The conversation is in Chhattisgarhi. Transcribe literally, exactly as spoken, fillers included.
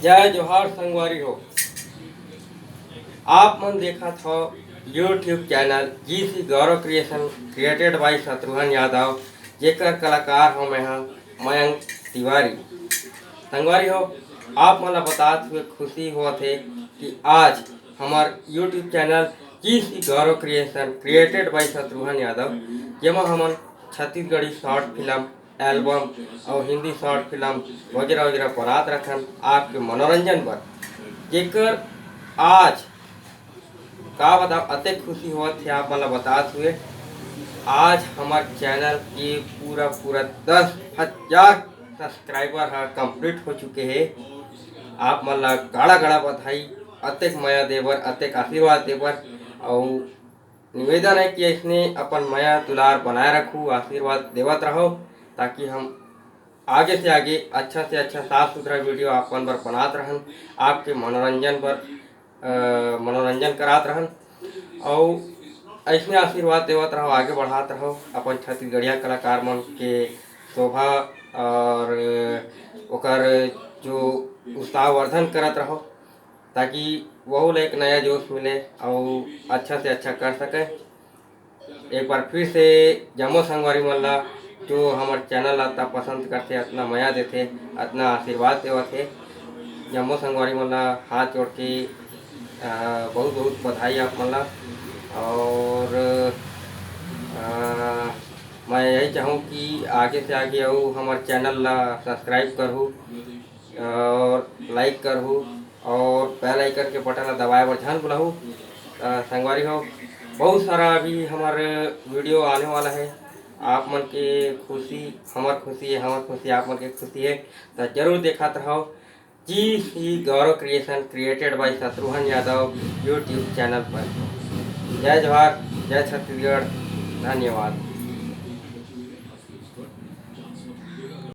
जय जोहार संगवारी हो, आप मन देखत हो YouTube channel G C Gaurav creation, created by Shatrughan Yadav, जेकर कलाकार हो मैं हा मयंक तिवारी। संगवारी हो, आप मन ला बतात हुए खुशी होत हे कि आज हमर YouTube channel G C Gaurav creation, created by Shatrughan Yadav, जेमा हमन छत्तीसगढ़ी शॉर्ट फिल्म, एल्बम और हिंदी शॉर्ट फिल्म वगैरह वगैरह बनात रखन आपके मनोरंजन बर, जेकर आज का बताओ, अतेक खुशी होत हे आप मन ला बतात हुए। आज हमर चैनल के पूरा पूरा दस हजार सब्सक्राइबर ह कंप्लीट हो चुके हे। आप मन ला गाड़ा गाड़ा बधाई, अतेक मया देबर, अतेक आशीर्वाद देबर, और निवेदन है कि ऐसने अपन मया दुलार बनाए रखू, आशीर्वाद देवत रहो, ताकि हम आगे से आगे अच्छा से अच्छा साफ सुथरा वीडियो आप मन बर बनात रहन, आपके मनोरंजन बर, अ, मनोरंजन करात रहन, और ऐसने आशीर्वाद देवत रहो, आगे बढ़ात रहो अपन छत्तीसगढ़िया कलाकार मन के शोभा और ओकर जो उत्साहवर्धन करत रहो, ताकि वहू ला एक नया जोश मिले और अच्छा से अच्छा कर सके। एक बार फिर से जम्मो संगवारी मन ला, जो हमर चैनल ला अतना पसंद करथे, अतना मया देथे, अतना आशीर्वाद देवत हे, जम्मो संगवारी मन ला हाथ जोड़ के, अ, बहुत बहुत बधाई आप मन ला। और, अ, मैं यही चाहूँ कि आगे से आगे अउ हमर चैनल ला सब्सक्राइब करहू और लाइक करहू और बेल आइकन के बटन ला दबाए बर झन भुलाहू। अ, संगवारी हो, बहुत सारा अभी हमर वीडियो आने वाला है। आप मन के खुशी हमर खुशी है, हमर खुशी आप मन के खुशी है, तो जरूर देखत रहो G C Gaurav creation, created by Shatrughan Yadav YouTube channel पर। जय जोहार, जय छत्तीसगढ़, धन्यवाद।